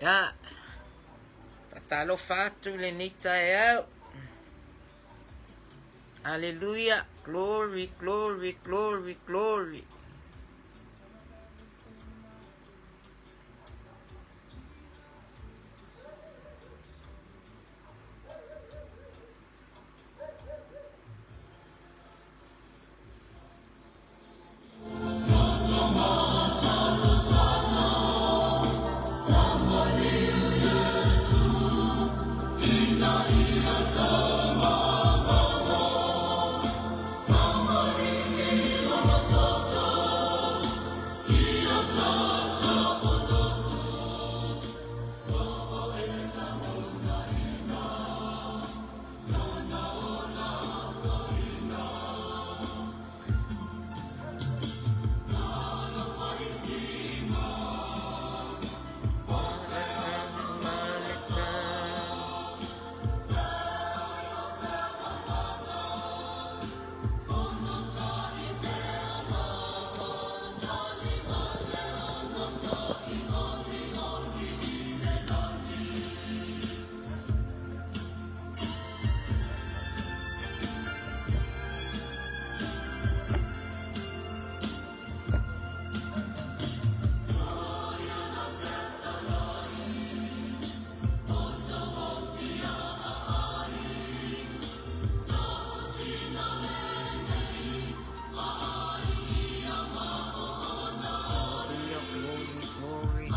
Ia, faatalofa atu i lenei taeao. Aleluia, glory, glory, glory, glory. Hallelujah, glory, glory.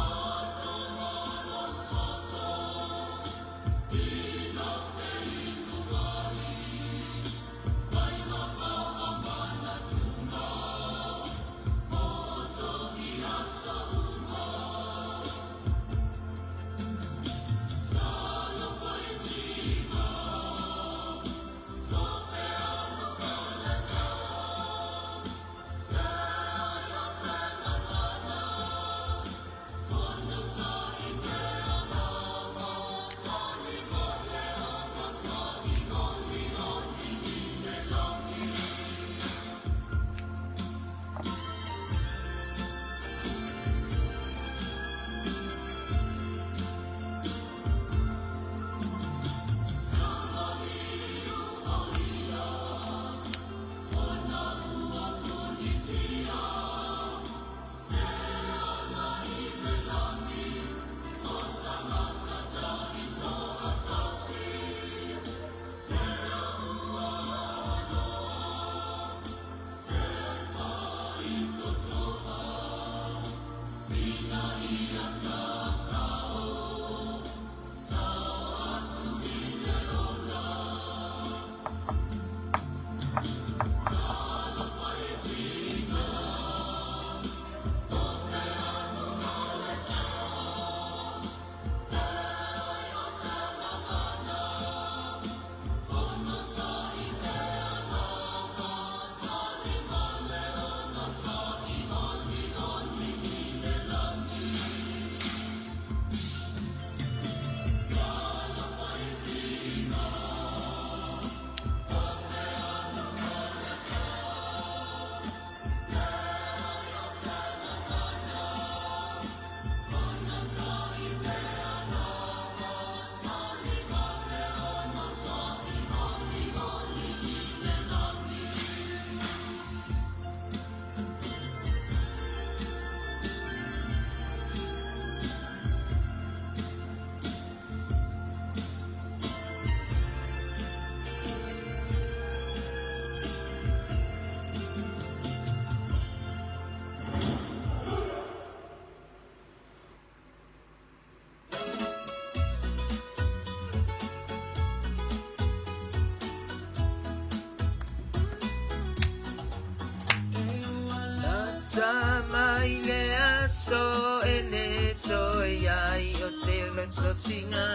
Lata mai le aso e le toe ai o te lototinga.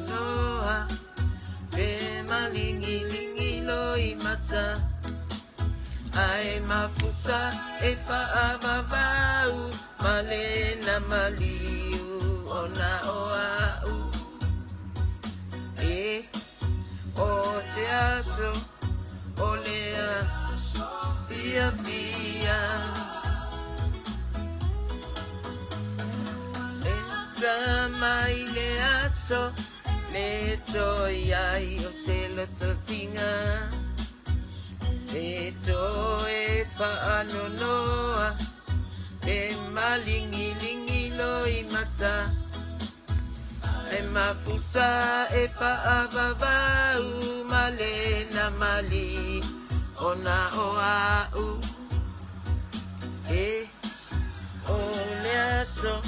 Noa pe malingilingi loi mata. Ae mafuta e faavavau ma lena maliu ona o a'u. E o te aso o lea fiafia. aso le toe i ai o se lototiga, e toe faanonoa le malingilingi loimata, e mafuta e faavavau ma le namali ona o a'u. E o le aso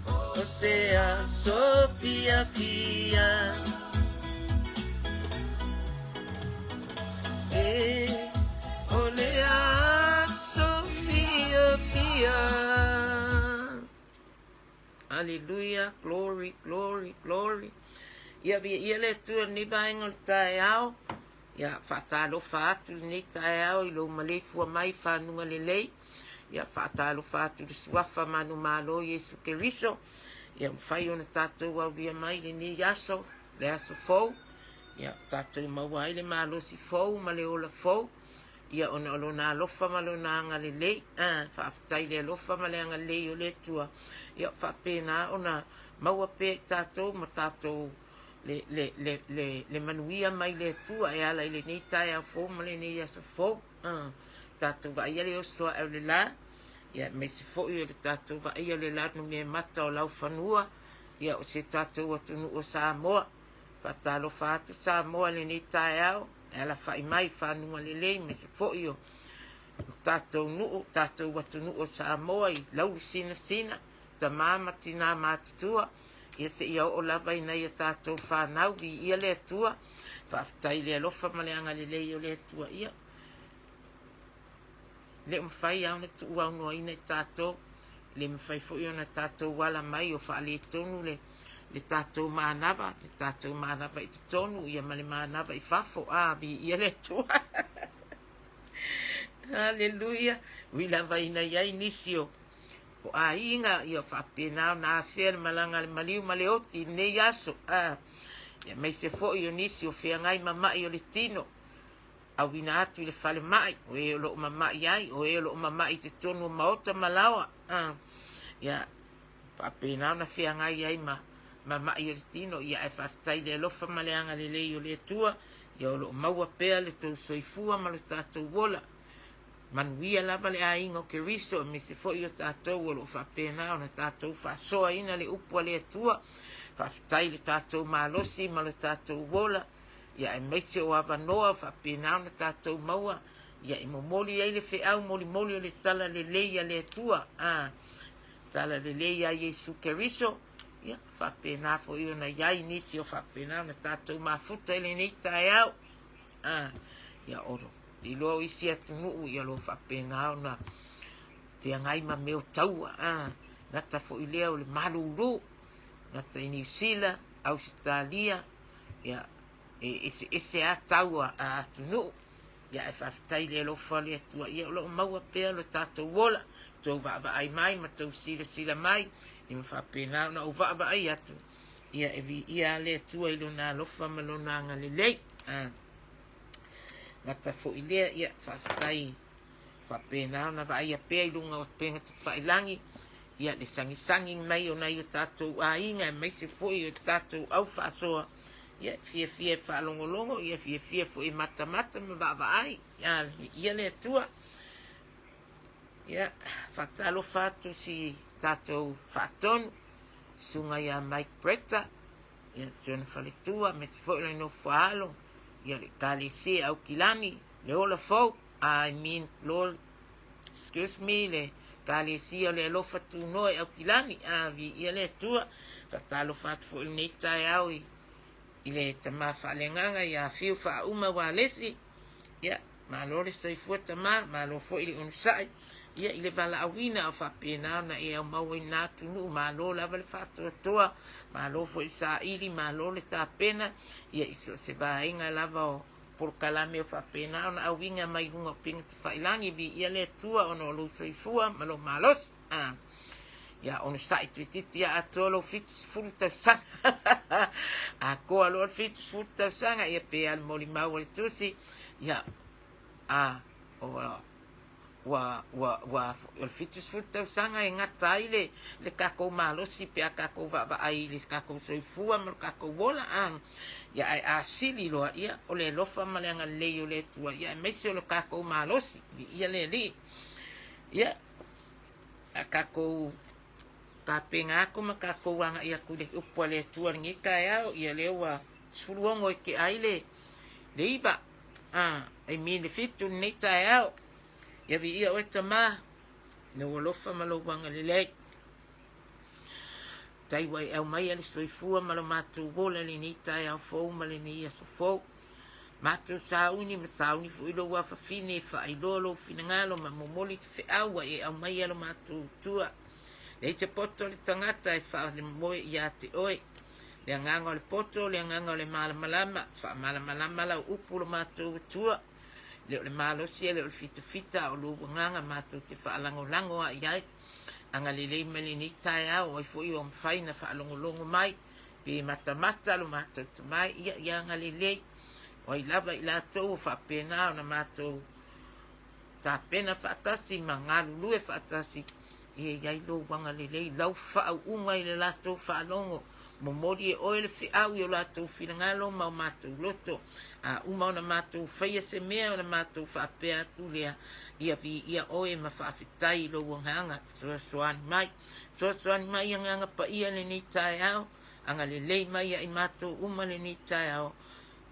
o se aso fiafia. E o le aso fiafia. Aleluia, glory, glory, glory. Ia viia le Atua i lenei vaega o le taeao. Ia faatalofa atu i lenei taeao i lou maleifua mai i fanuga lelei. Ia faatalofa atu i le Suafa manumalo Iesu Keriso. Ia mafai ona tatou aulia mai lenei aso, le aso fou. Ia tatou maua ai le malosi fou ma le ola fou. Ia ona o lona alofa ma lona agalelei. Faafetai i le alofa ma le agalelei o le Atua. Ia faapena ona maua pea i tatou ma tatou le, le, le, le, le manuia mai le Atua e ala i lenei taeao fou ma lenei aso fou. Tatou vaaia le oso ae o le la, ia aemaise foi o le tatou vaaia o le lanumea mata o laufanua, ia o se tatou atunuu o Samoa. Faatalofa atu Samoa i lenei taeao, e alafai mai i fanuga lelei, aemaise foi o tatou nuu, tatou atunuu o Samoa i lauli sinasina, tama ma tinā matutua, ia seia oo lava i nai a tatou fanau, viia le Atua. Faafetai i le alofa ma le agalelei o le Atua. Ia, le o mafai lava ona tuuaunoaina i tatou, le mafai foi ona tatou ala mai o faaletonu le le tatou manava, le tatou manava i totonu, ia ma le manava i fafo. A, viia le Atua. Haleluia. Ui lava ina i ai nisi o o aiga, ia faapena ona afea le malaga a le maliu ma le oti i lenei aso, a, ia aemaise foi o nisi o feagai ma ma'i o le tino, auina atu i le falemai, o e o lo o mama'i ai, o e o lo o mama'i i totonu o maota ma laoa, a, ia faapena ona feagai ai ma ma ma'i o le tino, ia ae faafetai i le alofa ma le agalelei o le Atua, ia o lo o maua pea le tou soifua ma lo tatou ola. Manuia lava le aiga o Keriso, aemaise foi o tatou o lo o faapena ona tatou faasoaina le upu a le Atua. Faafetai i le tatou malosi ma lo tatou ola, ia aemaise o avanoa o faapena ona tatou maua, ia e momoli ai le feau molimoli o le tala lelei a le Atua, a tala lelei a Iesu Keriso, ia faapena foi ona i ai nisi o faapena ona tatou mafuta i lenei taeao. A, ia o te iloa o isi atunuu ia o lo o faapena ona feagai ma mea o taua, a, gata foi lea o le malulu, gata i Niu Sila, Ausetalia, ia e eseese lava tau a atunuu, ia ae faafetai i le alofa o le Atua, ia o lo o maua pea lo tatou ola, tou vaavaai mai ma tou silasila mai, ia ma faapena ona ou vaavaai atu, ia e viia lava le Atua i lona alofa ma lona agalelei. A, gata foi lea, ia faafetai faapena ona vaaia pea i luga o upega tafailagi, ia le sagisagi mai o nai o tatou aiga, aemaise foi o tatou au faasoa, ia e fiafia e faalogologo, ia fiafia foi e matamata ma vaavaai, ia viia le Atua. Ia, faatalofa atu si tatou faatonu, susuga ia Mike Bretta, ia si ona faletua, aemaise foi o le nofo a alo, ia le Ekalesia Aukilani, le ola fou, I mean, Lord, excuse me, le Ekalesia o le Alofa Tunoa i Aukilani, a viia le Atua. Faatalofa atu foi i lenei taeao i i le tama faaleagaga ia Fiu Faauma Walesi, ia, malo le soifua tama, malo foi le onosai, ia, i le valaauina o faapena ona e aumauina atunuu, malo lava le faatoatoa, malo foi le saili, malo le tapena, ia, i so o se vaega lava o polokalame o faapena ona auiga mai luga o upega tafailagi, viia le Atua ona o lou soifua ma lou malosi. A, ia onosai toeitiiti ia atoa lou 70 tausaga. Atoa loa le 70 tausaga, ia pe a le molimau a le tusi, ia, a, o, Ua, ua, ua, o le 70 tausaga e gata ai le, le tatou malosi pe a tatou vaavaai i le tatou soifua ma le tatou ola, a. Ia, ae a sili loa, ia, o le alofa ma le agalelei o le Atua, ia, aemaise o le tatou malosi, viia le Alii. Ia, a tatou tapena atu ma tatou agai atu i le upu a le Atua i lenei taeao, ia lea ua 16 e tea ai le, le 9, a, I mean le 7 i lenei taeao. Ia viia oe Tama, i lou alofa ma lou agalelei. Tai ua e aumaia le soifua ma lo matou ola i lenei taeao fou ma lenei aso fou. Matou sauni ma sauni foi lou afafine e faailoa lou finagalo ma momoli se feau ua e aumaia lo matou tua. Leai se poto o le tagata e faalemoe ia te oe. Le agaga o le poto, le agaga o le malamalama, faamalamalama lau upu lo matou Atua. Le o le malosi e le o le fitafita a o lou agaga matou te faalagolago a i ai. Agalelei mai lenei taeao, o ai foi ua mafai na faalogologo mai, pe matamata lo matou tamai, ia, ia agalelei. O ai lava i latou ua faapena ona matou tapena faatasi ma galulue faatasi, ia i ai lou agalelei, lau faauuga i le latou faalogo. Momoli e oe le feau i o latou finagalo ma o matou loto. A uma ona matou faia se mea ona matou faapea atu lea, Ia viia oe ma faafetai i lou agaga fesoasoani mai. Fesoasoani mai Agaga Paia i lenei taeao, agalelei mai ia i matou uma i lenei taeao,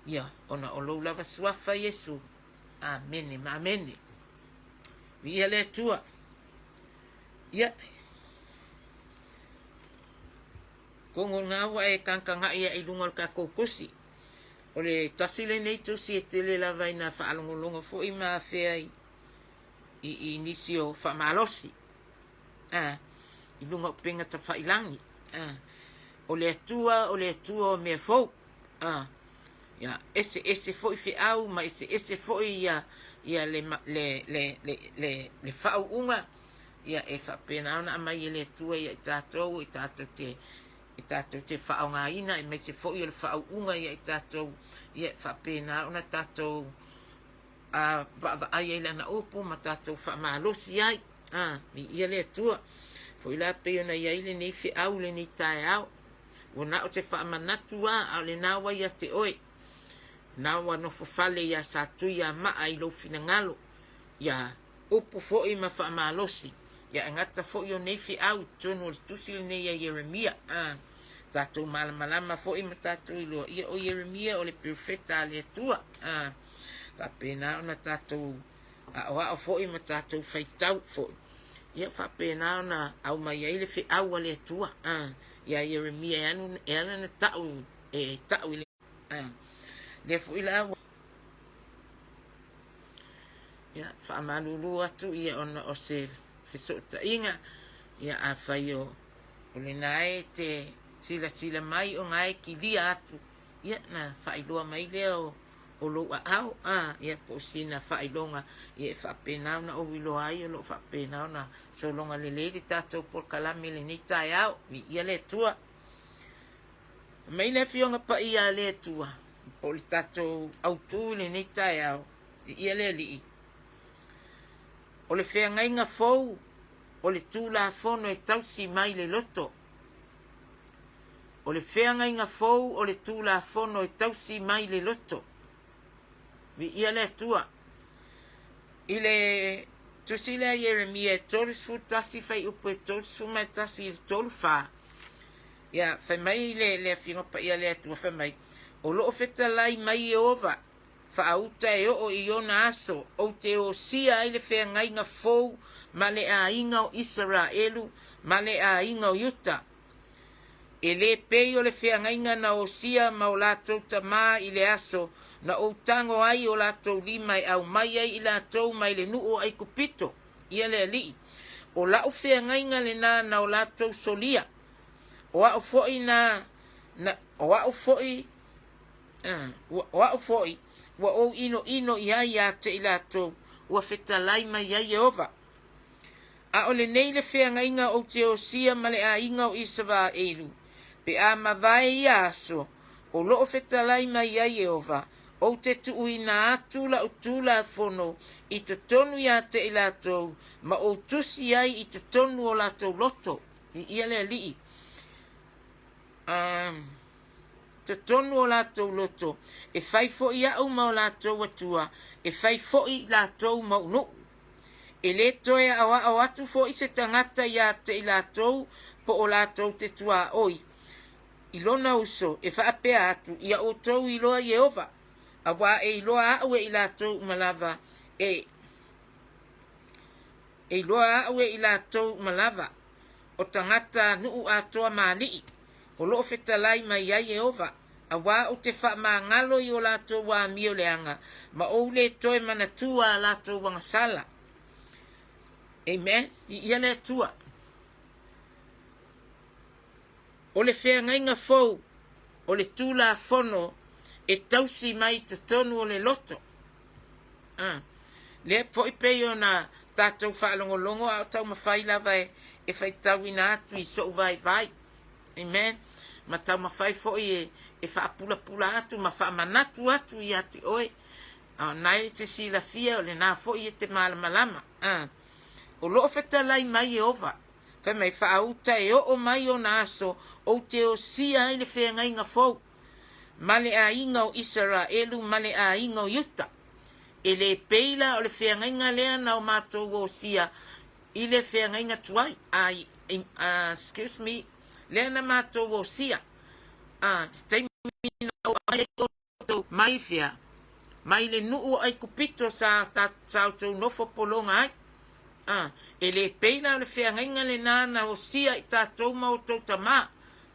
ia ona o lou lava suafa Iesu. Amene ma amene. Viia le Atua. Ia. Kogo na ua e tagatagai ai i luga o le tatou tusi. O le tasi lenei tusi e tele lava ina faalogologo foi ma afea i, i, i nisi o faamalosi a, i luga o upega tafailagi. A, o le Atua, o le Atua o mea fou. A, ia, eseese foi feau ma eseese foi ia, ia le, le, le, le, le, le faauuga ia e faapena ona aumai e le Atua ia i tatou e tatou te e tatou te faaaogaina aemaise foi o le faauuga ia i tatou ia e faapena ona tatou a vaavaai ai lana upu ma tatou faamalosi ai a viia le Atua foi la pei ona i ai lenei feau lenei taeao ua na o se faamanatu a a o lena ua ia te oe na ua nofo fale ia Satuiamaa i lou finagalo ia upu foi ma faamalosi, ia e gata foi o nei feau i totonu o le tusi lenei a Ieremia. A tatou malamalama foi ma tatou iloa, ia o Ieremia o le perofeta a le Atua. A faapena ona tatou aoao foi ma tatou faitau foi, ia faapena ona aumai ai le feau a le Atua. A ia Ieremia e alu e ala ona tau e tau i le a lea foi la Ia, faamalulu atu ia ona o se fesootaiga, ia afai o, o lena e te silasila mai o na e kilia atu, ia na faailoa mai lea o, o lou aao, a, ia po o sina faailoga, ia e faapena ona ou iloa ai o lo o faapena ona sologa lelei le tatou polokalame i lenei taeao. Viia le Atua. Mai le Afioga Paia a le Atua, po o le tatou autu i lenei taeao, viia le Alii. O le feagaiga fou o le Tulafono e tausi mai le loto. O le feagaiga fou o le Tulafono e tausi mai le loto. Viia le Atua. I le tusi lea Ieremia e 31 fuaiupu e 31 i le 34, ia, fai mai le, le Afioga Paia a le Atua, fai mai, O lo o fetalai mai Ieova, faauta e oo i ona aso, ou te osia ai le feagaiga fou ma le aiga o Isaraelu ma le aiga o Iuta. E le pei o le feagaiga na osia ma o latou tamā i le aso na ou tago ai o latou lima e aumai ai i latou mai le nuu o Aikupito, ia le Alii. O la'u feagaiga lenā na o latou solia, o a'u foi na, na, o a'u foi, o a'u foi ua ou inoino i ai ia te i latou, ua fetalai mai ai Ieova. A o lenei le feagaiga ou te osia ma le aiga o Isaraelu, pe a mavae ia aso, o lo o fetalai mai ai Ieova, Ou te tuuina atu la'u Tulafono i totonu ia te i latou, ma ou tusi ai i totonu o latou loto. Viia le Alii. Totonu o latou loto, e fai foi a'u ma o latou Atua, e fai foi latou ma ou nuu. E lē toe aoao atu foi se tagata ia te i latou po o latou te tuaoi i lona uso, e faapea atu, Ia outou iloa Ieova, auā e iloa a'u e i latou uma lava, e iloa a'u e i latou uma lava, o tagata nuu atoa ma alii, o loo fetalai mai ai Ieova, auā ou te faamagalo i o latou amio leaga, ma ou lē toe manatua a latou agasala. Amen. Viia le Atua. O le feagaiga fou o le Tulafono e tausi mai i totonu o le loto. A, lea foi pei ona tatou faalogologo a o taumafai lava e faitauina atu i so'u vaivai. Amen. Ma taumafai foi e faapulapula atu ma faamanatu atu ia te oe. A o na e te silafia o lena foi e te malamalama. A, o loo fetalai mai Ieova, fai mai faauta e oo mai ona aso ou te osia ai le feagaiga fou ma le aiga o Isaraelu ma le aiga o Iuta. E lē pei la o le feagaiga lea na o matou osia i le feagaiga tuai, a, excuse me, lea na matou osia, a, te taimi na ou aumai ai outou mai fea? Mai le nuu o Aikupito sa, sa outou nofo pologa ai. A, e lē pei la o le feagaiga lenā na osia i tatou ma outou tamā,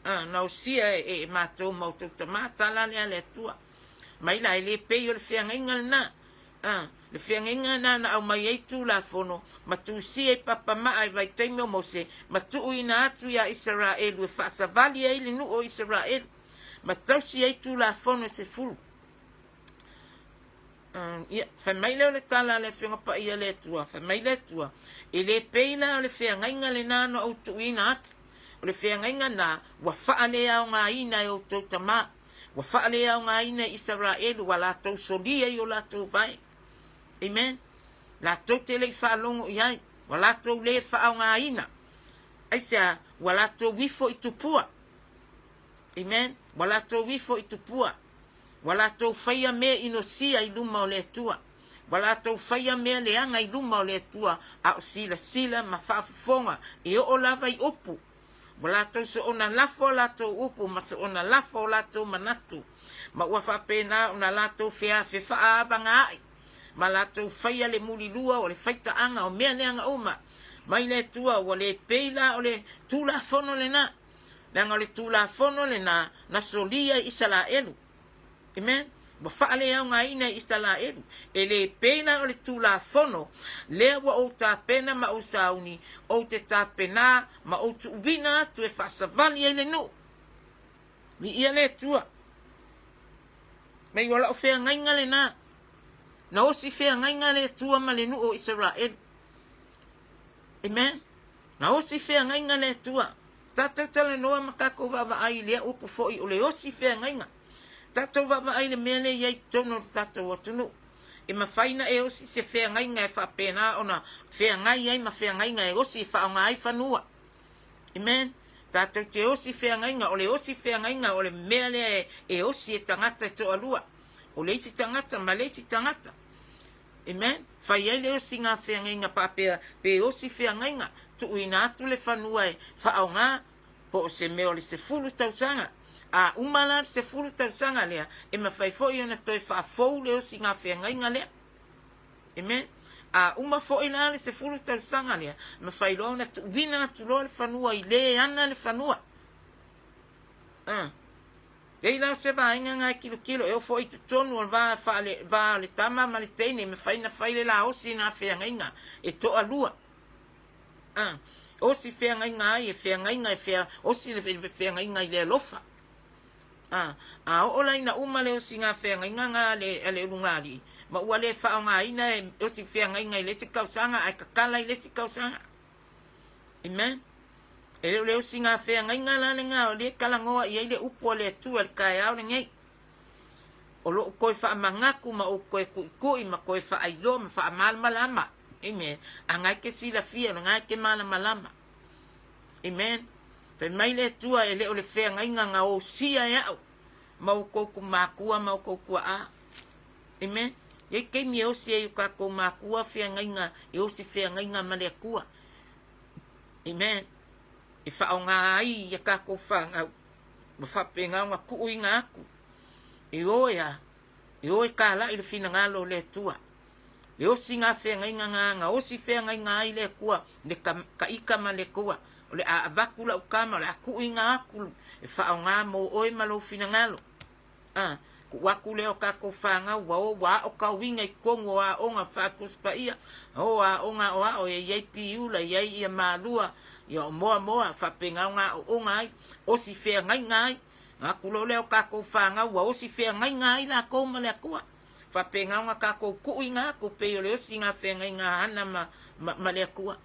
a, na osia e, e matou ma outou tamā, tala lea a le Atua. Mai la, e lē pei o le feagaiga lenā. A, le feagaiga lenā na aumai ai Tulafono, ma tusia i papamaa i vaitaimi o Mose, ma tuuina atu iā Isaraelu e faasavali ai le nuu o Isaraelu, ma tausi ai Tulafono e sefulu. Ia, fai mai lea o le tala a le Afioga Paia a le Atua, fai mai le Atua, E lē pei la o le feagaiga lenā na ou tuuina atu, o le feagaiga na ua faaleaogaina e outou tamā, ua faaleaogaina e Isaraelu ua latou solia i o latou vae. Amen. Latou te le i faalogo i ai, ua latou lē faaaogaina. Aisea? Ua latou ifo i tupua. Amen. Ua latou ifo i tupua. Ua latou faia mea inosia i luma o le Atua. Ua latou faia mea leaga i luma o le Atua, a o silasila ma faafofoga e oo lava i upu. Ua latou soona lafo a latou upu ma soona lafo o latou manatu, ma ua faapena ona latou feafefaaavagaai ma latou faia le mulilua o le faitaaga o mea leaga uma mai le Atua. Ua le pei la o le Tulafono lenā, leaga o le Tulafono lenā na solia i Isalaelu. Amen. Ua faaleaogaina i Isalaelu. E le pei la o le Tulafono lea ua ou tapena ma ou sauni, ou te tapenā ma ou tuuina atu e faasavali ai le nuu. Viia le Atua. Mei o la'u feagaiga lenā. Na osi feagaiga le Atua ma le nuu o Isaraelu. Amen. Na osi feagaiga le Atua. Tatou talanoa ma tatou vaavaai i lea upu foi o le osi feagaiga. Tatou vaavaai i le mea lea e i ai i totonu o le tatou atunuu. E mafai na e osi se feagaiga e faapena ona feagai ai ma feagaiga e osi e faaaoga ai fanua. Amen. Tatou te osi feagaiga, o le osi feagaiga o le mea lea e osi e tagata e toalua. O le isi tagata ma le isi tagata. Amen. Fai ai le osiga feagaiga faapea pe osi feagaiga, tuuina atu le fanua e faaaoga po o se mea o le 10 tausaga. A uma la le 10 tausaga lea, e mafai foi ona toe faafou le osiga feagaiga lea. Amen. A uma foi la le 10 tausaga lea, mafai loa ona tuuina atu loa le fanua i le ana le fanua. Ah. Pei la o se vaega na e tilotilo e ofo i totonu o le va faale va o le tama ma le teine e mafai na fai le laosi na feagaiga e toalua. A, osi feagaiga ai e feagaiga e fea osi le feagaiga i le alofa. A, a oo la ina uma le osiga feagaiga na a le a le ulugalii ma ua le faaaogaina e osi feagaiga i le isi tausaga ae tatala i le isi tausaga. Amen. E le o le osiga feagaiga la lenā o lea e talanoa i ai le upu a le Atua i le taeao lenei. O lou toe faamanatu ma ou toe tuitui ma toe faailoa ma faamalamalama. Amen. A na e te silafia, o lena e te malamalama. Amen. Fai mai le Atua e le o le feagaiga na osia e au ma outou tumakua ma outou tuaa. Amen. E i ai taimi e osi ai o tatou makua feagaiga, e osi feagaiga ma le Atua. Amen. E faaaoga ai ia tatou fanau ma faapena ona tuuina atu e o e a, e o e talai le finagalo o le Atua. Le osiga feagaiga na na osi feagaiga ai le Atua le taika ma le Atua. O le a avatu lau tama, o le a tuuina atu e faaaoga mo oe ma lou finagalo. A, tuu atu lea o tatou fanau ua o ua ao tauiga i totonu o aoga Faatusi Paia, o aoga aoao e i ai Piula, e i ai ia Malua, ia o Moamoa, faapena ona aooga ai, osi feagaiga ai. Na atu loa lea o tatou fanau ua osi feagaiga ai latou ma le Atua. Faapena ona tatou tuuina atu pei o le osiga feagaiga a Hana ma, ma, ma le Atua.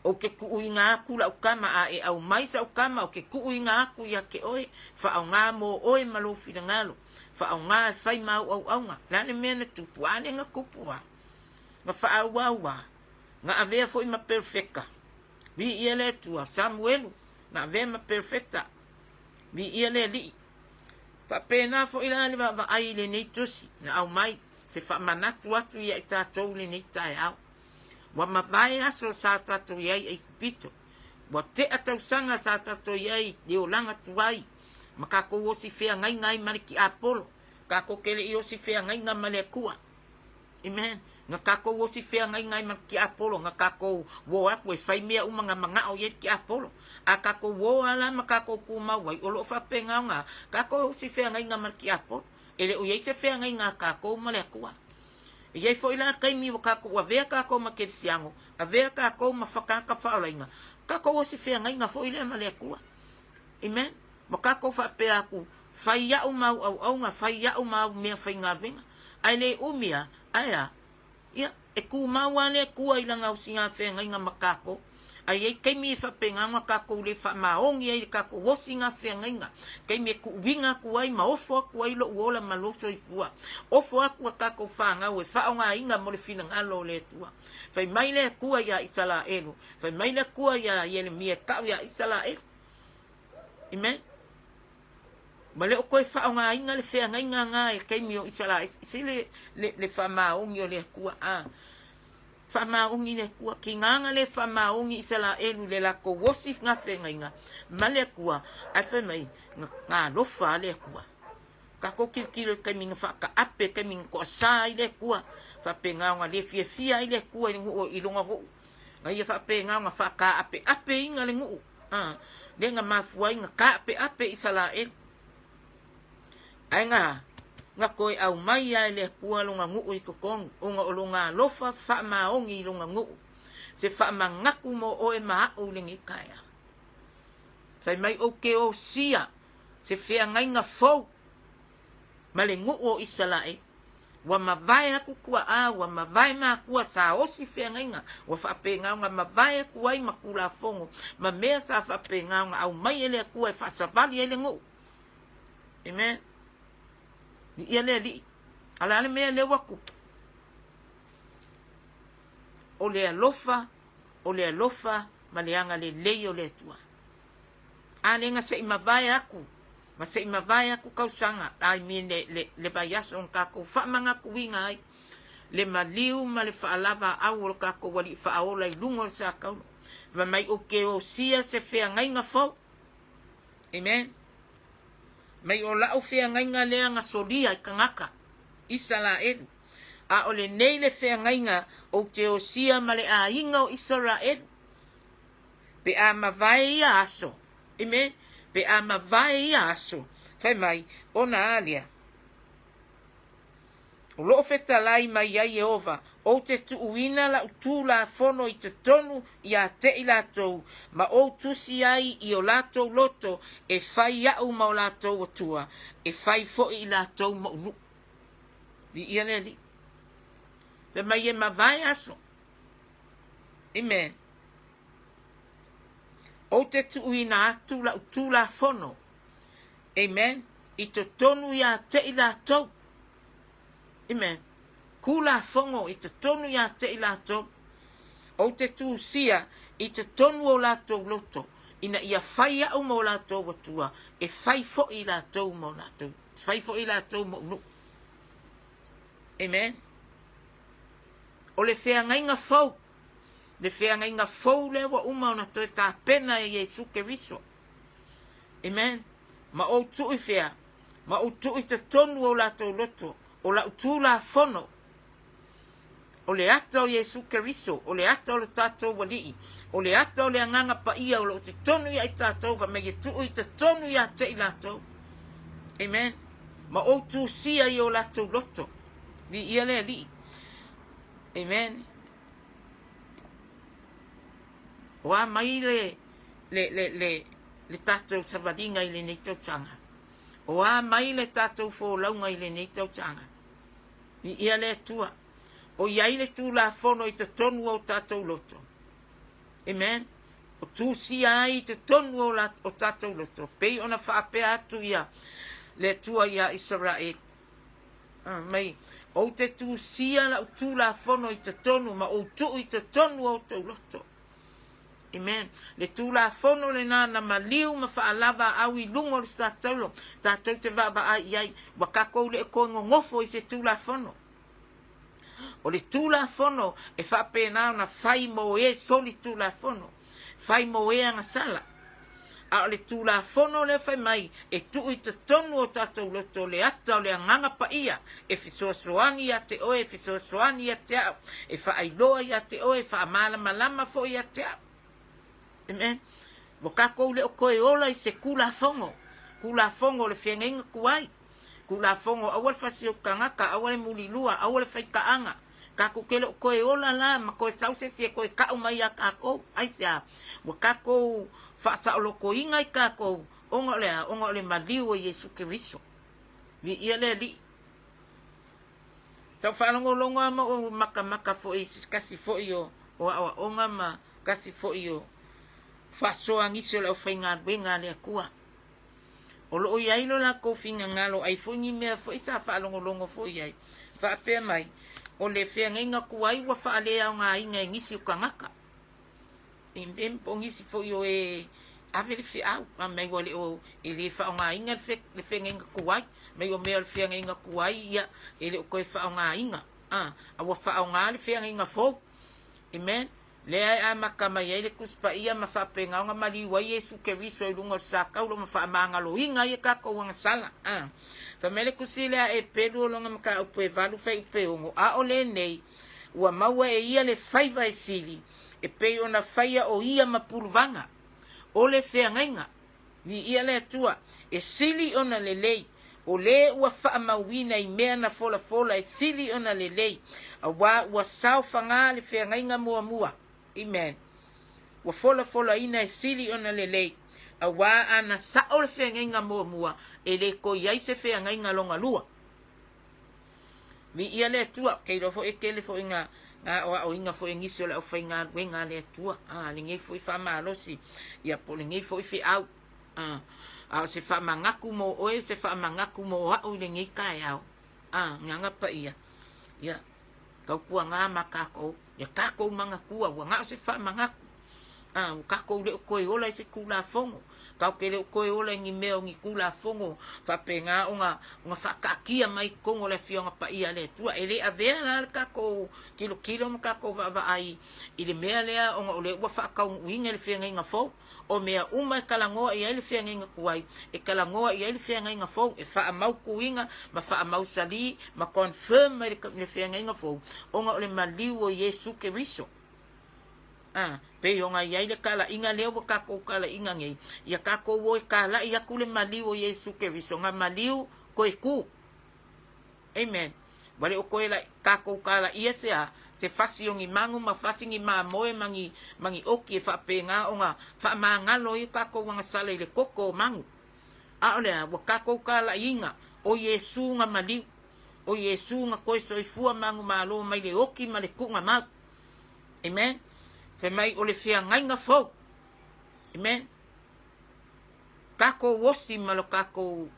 Ou te tuuina atu lau tama, a e aumai sau tama, ou te tuuina atu ia te oe, faaaoga mo oe ma lou finagalo, faaaoga e fai ma au auauna. O le a le mea na tupu? A lea na tupu lava, na faaauau lava, na avea foi ma perofeta. Viia le Atua, Samuelu, na avea ma perofeta. Viia le Alii. Faapena foi la le vaavaai i lenei tusi na aumai, se faamanatu atu ia i tatou i lenei taeao. Ua mavae aso sa tatou i ai Aikupito. Ua tea tausaga sa tatou i ai le olaga tuai ma tatou osi feagaiga ai ma le tiapolo. Tatou te le i osi feagaiga ma le Atua. Amen. Na tatou osi feagaiga ai ma le tiapolo, na tatou o atu e fai mea uma na manao i ai le tiapolo. A tatou o lava la ma tatou tumau ai, o lo o faapena ona tatou osi feagaiga ma le tiapolo. E le o i ai se feagaiga a tatou ma le Atua. E i ai foi la taimi ua tatou avea tatou ma kerisiano, avea tatou ma tagata faaolaina, tatou o se feagaiga foi lea ma le Atua. Amen. Ma tatou faapea atu, fai au ma au auauna, fai au ma au mea faigaluega. Ae le umi a, ae a? Ia, e tumau lava le Atua i lana osiga feagaiga ma tatou. Ae i ai taimi e faapena ona tatou le faamaoni ai i le tatou osiga feagaiga, taimi e tuuina atu ai ma ofo atu ai lou ola ma lou soifua, ofo atu a tatou fanau e faaaogaina mo le finagalo o le Atua. Fai mai le Atua iā Isaraelu, fai mai le Atua iā Ieremia e tau iā Isaraelu. Amen. Ma le o toe faaaogaina le feagaiga na i le taimi o Isaraelu, se le, le, le faamaoni o le Atua. A, Faamaoni le Atua, kinaga le faamaoni Isaraelu i le latou osi gafeagaiga ma le Atua, ae fai mai, na alofa lava le Atua. Tatou tilotilo i le taimi na faataape, taimi na toasa ai le Atua, faapena ona le fiafia ai le Atua i le nuu i lona nuu. Na ia faapena ona faataapeapeina le nuu, a, lea na mafua ai na taapeape Isaraelu. Ae na, na toe aumai lava e le Atua lona nuu i totonu, ona o lona alofa faamaoni i lona nuu, se faamanatu mo oe ma aʻu i lenei taeao. Fai mai ou te osia se feagaiga fou ma le nuu o Isaraelu. Ua mavae atu tuaa, ua mavae matua, sa osi feagaiga, ua faapena ona mavae atu ai ma Tulafono, ma mea sa faapena ona aumai e le Atua e faasavali ai le nuu. Amen. Viia le Alii. A o le a le mea lea ua tupu? O le alofa, o le alofa ma le agalelei o le Atua. A lea na se i mavae atu, ma se i mavae atu tausaga, I mean le, le, le vaiaso na tatou faamanatuina ai le maliu ma le faalavaau o le tatou Alii Faaola i luga o le satauro. Fai mai ou te osia se feagaiga fou. Amen. Mai o la'u feagaiga lea na solia i tagata Isaraelu, a o lenei le feagaiga ou te osia ma le aiga o Isaraelu, pe a mavae ia aso. Amen. Pe a mavae ia aso, fai mai, ona a lea. O loo fetalai mai ai Ieova, Ou te tuuina lau Tulafono i totonu ia te i latou, ma ou tusi ai i o latou loto e fai aʻu ma o latou Atua, e fai foi i latou mou nuu. Viia le Alii. Fai mai e mavae aso. Amen. Ou te tuuina atu lau Tulafono. Amen. i totonu ia te i latou. Amen. Tulafono i totonu ia te i latou. Ou te tusia i totonu o latou loto, ina ia fai a'u ma o latou Atua, e fai foi latou ma o latou, fai foi latou ma ou nuu. Amen. O le feagaiga fou, le feagaiga fou lea ua uma ona toe tapena e Iesu Keriso. Amen. Ma ou tuu i fea? Ma ou tuu i totonu o latou loto, o lau Tulafono, o le ata o Iesu Keriso, o le ata o le tatou Alii, o le ata o le Agaga Paia o lo o totonu ia i tatou, fai mai e tuu i totonu ia te i latou. Amen. Ma ou tusia i o latou loto. Viia le Alii. Amen. O a mai le, le, le, le, le tatou savaliga i lenei tausaga? O a mai le tatou folauga i lenei tausaga? Viia le Atua. O i ai le Tulafono i totonu o tatou loto. Amen. O tusia ai i totonu o, la, o tatou loto. Pei ona faapea atu ia le Atua ia Isaraeli. Ah, mai, ou te tusia lau Tulafono i totonu ma ou tuu i totonu o outou loto. Amen. Le Tulafono lena na maliu ma faalava au i luga o le sataulo, tatou te vaavaai i ai, ua tatou le toe nonofo i se Tulafono. O le Tulafono e faapena ona fai mo e soli Tulafono, fai mo e agasala. A o le Tulafono lea fai mai e tuu i totonu o tatou loto le ata o le Agaga Paia e fesoasoani ia te oe, e fesoasoani ia te au, e faailoa ia te oe, e faamalamalama foi ia te au. Amen. Ua tatou le o toe ola i se Tulafono, Tulafono o le feagaiga tuai, Tulafono aua le fasi o tagata, aua le mulilua, aua le faitaaga. Tatou te le o toe ola la ma toe sau se isi e toe tau mai ia tatou. Aisea? Ua tatou faasaolotoina i tatou ona o le a? Ona o le maliu o Iesu Keriso. Viia le Alii. Sa ou faalogologo lava ma ou makamaka foi i se tasi foi o aoaoga ma tasi foi o faasoa nisi o le aufaigaluega a le Atua. O lo o i ai lo latou finagalo ai foi ni mea foi sa faalogologo foi i ai, faapea mai, o le feagaiga tuai ua faaleaogaina e nisi o tagata. E po o nisi foi o e ave le feau, fai mai ua le o, e le faaaogaina le feagaiga tuai, mai o mea o le feagaiga tuai ia e le o toe faaaogaina, a ua faaaoga le feagaiga fou. Amen. Lea e amata mai ai le Tusi Paia ma faapena ona maliu ai Iesu Keriso i luga o le sataulo ma faamagaloina ai a tatou agasala. A. Fai mai le Tusi lea a Epelu o lona mataupu e 8 fuaiupu e 6, A o lenei, ua maua e ia le faiva e sili, e pei ona faia o ia ma puluvaga, o le feagaiga. Viia le Atua, e sili ona lelei, o le ua faamauina i mea na folafola e sili ona lelei, auā ua saofaga le feagaiga muamua. Amen. Ua folafolaina e sili ona lelei, auā a na sao le feagaiga muamua, e le toe i ai se feagaiga lona lua. Viia le Atua, ou te iloa foi e tele foi ngā aoaoina foi e nisi o le aufaigaluega a le Atua, a, lenei foi faamalosi, ia po o lenei foi feau, a, a o se faamanatu mo oe, se faamanatu mo a'u i lenei taeao, a, Agaga Paia, ia, tautuaga ma tatou, ia tatou manatua, ua na o se faamanatu, a, ua tatou le o toe ola i se Tulafono, tatou te le o toe ola i ni mea o ni Tulafono faapena ona, ona faataatia mai i totonu o le Afioaga Paia a le Atua. E le avea la le tatou tilotilo ma tatou vaavaai i le mea lea ona o lea ua faataunuuina i le feagaiga fou. O mea uma e talanoa i ai le feagaiga tuai, e talanoa i ai le feagaiga fou, e faamautuina ma faamausali ma confirm mai le feagaiga fou ona o le maliu o Iesu Keriso. A, pei ona i ai le talaiga lea ua tatou talaiga nei, ia tatou o e talai atu le maliu o Iesu Keriso, na maliu toe tu. Amen. Ua le o toe la, tatou talaia se a, se fasi o ni manu ma fasi ni mamoe ma ni, ma ni oki e faapena ona faamagalo ai o tatou agasala i le toto o manu. A o le a, ua tatou talaiina, o Iesu na maliu, o Iesu na toe soifua manumalo mai le oti ma le tuuga mau. Amen. Fai mai o le feagaiga fou. Amen. Tatou osi ma lo tatou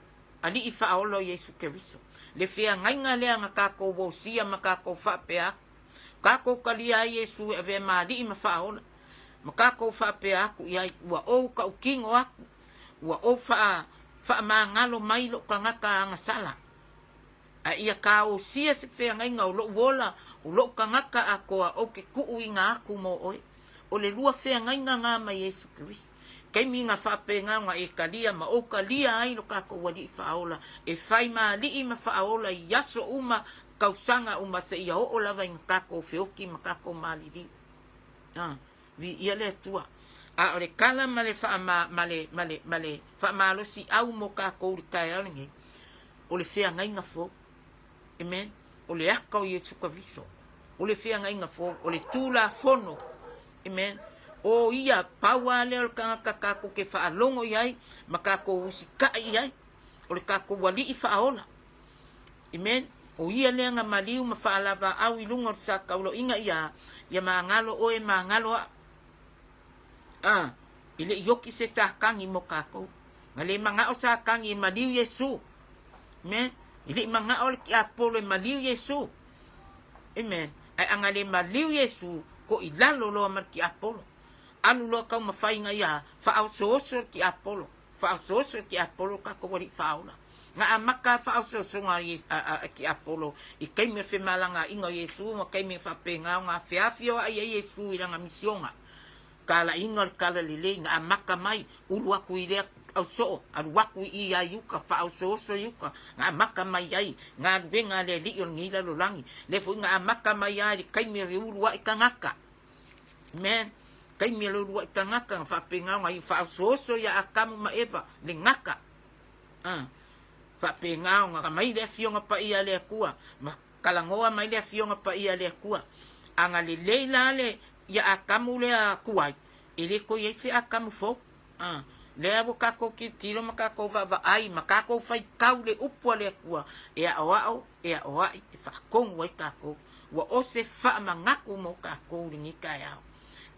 Alii Faaola o Iesu Keriso. Le feagaiga lea na kākou osia ma kākou faapea aku. Kākou talia ai Iesu e avea ma Alii ma Faaola. Ma kākou faapea aku i ai, Ua ou kaʻutino aku, ua ou faa, faamagalo mai loʻu tagata agasala. A ia kāosia se feagaiga o loʻu ola, o loʻu tagata atoa, ou ke kuʻuina aku mo oe. O le lua feagaiga na ma Iesu Keriso. Taimi na faapena ona e talia ma ou talia ai lo kākou Alii Faaola, e fai ma alii ma faaola i aso uma, tausaga uma seia oo lava i na kākou feoki ma kākou maliliu. A, viia le Atua. A o le kala ma le faama, ma le, ma le, ma le faamalosiʻau mo kākou i le taeao lenei, o le feagaiga fou. Amen. O le aka o Iesu Keriso. O le feagaiga fou, o le Tulafono. Amen. O ia, pau lava lea o le tagata kākou ke faalogo i ai ma kākou usitaʻi i ai, o le kākou Alii Faaola. Amen. O ia lea na maliu ma faalavaau i luga o le sa tauloiga ia, ia magalo oe magalo aʻu. A, e le i oki se Satani mo kākou. Na le manaʻo Satani e maliu Iesū. Amen. E le i manaʻo le tiapolo e maliu Iesū. Amen. Ae ana le maliu Iesū, ko i lalo loa ma le tiapolo. Alu loa taumafaiga ia, faaosooso le tiapolo. Faaosooso le tiapolo lo kākou Alii Faaola. Na amata faaosoosoga a tiapolo i taimi o le femalagaaiga o Iesū ma taimi e faapena ona afeafioai ai Iesū i lana misioga. Talaiga o le talalelei, na amata mai, ulu aku i lea ausoo, alu aku i i ia i uka, faaosooso i uka, na amata mai ai galuega a le Alii o lenei lalolagi. Lea foi na amata mai lava i le taimi o le uluai tagata. Amen. Taimi o le uluai tagata na faapena ona ia faaosooso ia Atamu ma Eva, le gata. Ah, faapena ona mai le Afioga Paia a le Atua, ma talanoa mai le Afioga Paia a le Atua. Ana lelei la le ia Atamu lea tuai, e le toe i ai se Atamu fou. Ah, lea ua kākou tilotilo ma kākou vaavaai ma kākou faitau le upu a le Atua e aʻoaʻo, e aʻoaʻi, e faatonu ai kākou. Ua ose faamanatu mo kākou i lenei taeao.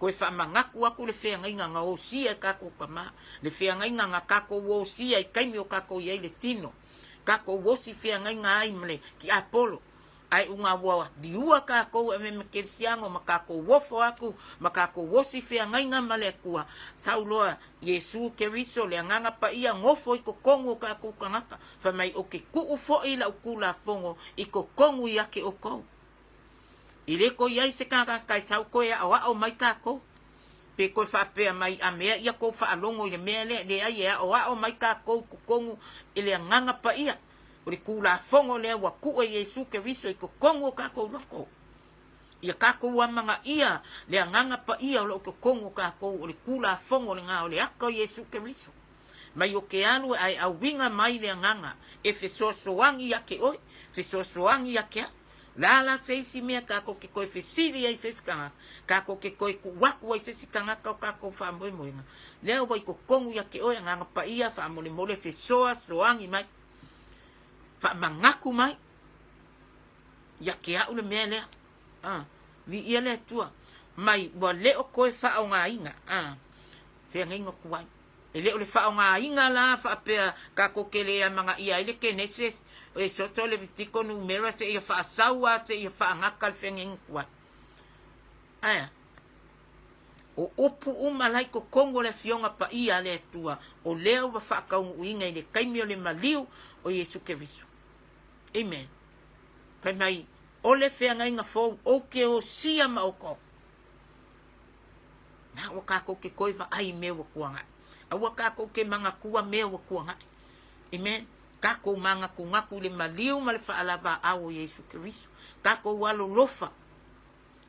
Toe faamanatu aku le feagaiga na osia e kākou tama, le feagaiga na kākou osia i taimi o kākou i ai le tino. Kākou osi feagaiga ai ma le tiapolo, ae una ua liua kākou e ave ma kerisiano ma kākou ofo aku ma kākou osi feagaiga ma le Atua, sau loa Iesu Keriso le Agaga Paia nofo i totonu o kākou tagata, fai mai o ke kuʻu foʻi lau Tulafono i totonu ia te ʻoukou. I le toe i ai se kanaka e sau toe aʻoaʻo mai kākou, pe toe faapea mai a mea ia kou faalogo i le mea lea, leai e aʻoaʻo mai kākou i totonu i le Agaga Paia, o le Tulafono lea ua kuʻu e Iesu Keriso i totonu o kākou loko. Ia kākou amanaia le Agaga Paia o lo o totonu o kākou o le Tulafono lena o le aka o Iesu Keriso. Mai o ke alu a e ʻauina mai le Agaga e fesoasoani ia ke ʻoe, fesoasoani ia ke aʻu. Lala se isi mea kākou ke toe fesili ai se isi kanaka, kākou ke toe kuʻu aku ai se isi kanaka o kākou faamoemoega. Lea ua i totonu ia ke ʻoe, Agaga Paia, faamolemole fesoasoani mai, faamanaku mai ia ke aʻu le mea lea. A, viia le Atua. Mai ua le o toe faaogaina, a, feagaiga tuai. E le o le faaaogaina la faapea tatou te le amanaia ai le Keneses, Esoto, Levitiko, Numera seia faasau a seia faagata le feagaiga tuai. Ae a? O upu uma la i totonu o le Afioga Paia a le Atua, o lea ua faataunuuina i le taimi o le maliu o Iesu Keriso. Amen. Fai mai, o le feagaiga fou, ou te osia ma outou. Na ua kākou ke toe vaai i mea ua tuanai. A ua kākou ke manatua mea ua tuanai. Amen. Kākou mānatunatu i le maliu ma le faalavaau o Iesu Keriso. Kākou alolofa.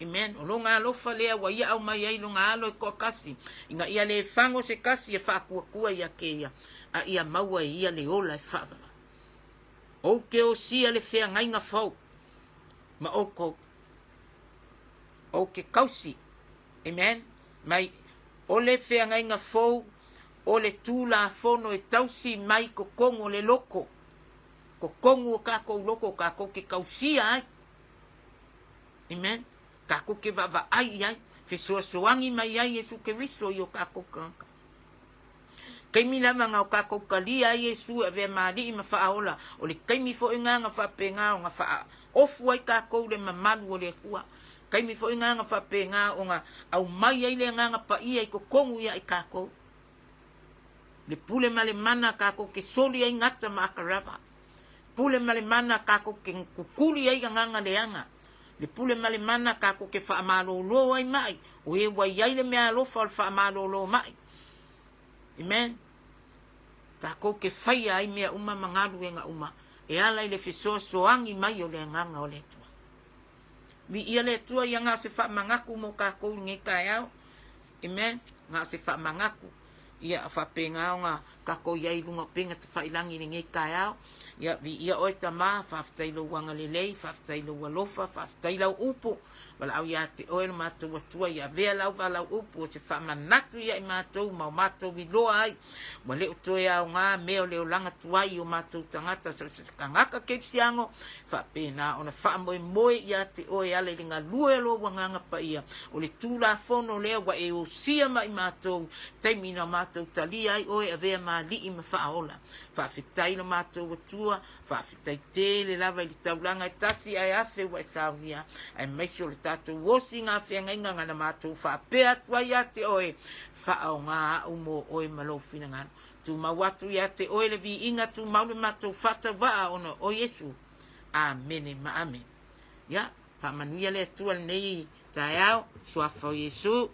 Amen. O lona alofa lea ua ia aumai ai lona alo e toakasi, ina ia le fago se kasi e faakuakua ia kēia, a ia maua e ia le ola e faavavau. Ou te osia le feagaiga fou ma oukou. Ou ke kausi. Amen. Mai, o le feagaiga fou, o le Tulafono e tausi mai totonu o le loko. Totonu o kākou loko, kākou ke kausia ai. Amen. Kākou ke vaavaai i ai, fesoasoani mai ai Iesu Keriso i o kākou kānaka. taimi lava na o tatou talia ai Iesu e avea ma Alii ma Faaola, o le taimi foi lena na faapena ona faaofu ai tatou i le mamalu o le Atua. Taimi foi lena na faapena ona aumai ai le Agaga Paia i totonu ia i tatou. Le pule ma le mana tatou te soli ai gata ma atarava. Pule ma le mana tatou te kukuli ai agaga leaga. Le pule ma le mana tatou te faamalolo ai mai, o e ua i ai le meaalofa o le faamalolo mai. Amen. Tatou te faia ai mea uma ma galuega uma e ala i le fesoasoani mai o le Agaga o le Atua. Viia le Atua ia na o se faamanatu mo tatou i lenei taeao. Amen. Na o se faamanatu. Ia faapena ona tatou i ai i luga o upega tafailagi i lenei taeao. Ia viia oe Tama, faafetai lou agalelei, faafetai lou alofa, faafetai lau upu. Valaau ia te oe lo matou Atua ia avea lau valaau upu o se faamanatu ia i matou ma o matou iloa ai ua le o toe aoga mea o le olaga tuai i o matou tagata so o se tagata kerisiano faapena ona faamoemoe ia te oe e ala i le galue o lou Agaga Paia o le Tulafono lea ua e osia ma i matou taimi na matou talia ai oe avea ma alii ma faaola. Faafetai lo matou Atua, faafetai tele lava i le taulaga e tasi ae afe ua e saunia, aemaise o le tatou osiga feagaiga na matou faapea atu ai ia te oe, faaoga au mo oe ma lou finagalo. Tumau atu ia te oe le viiga, tumau le matou faatauvaa ona o Iesu. Amene ma amene. Ia, faamanuia le Atua i lenei taeao, suafa o Iesu.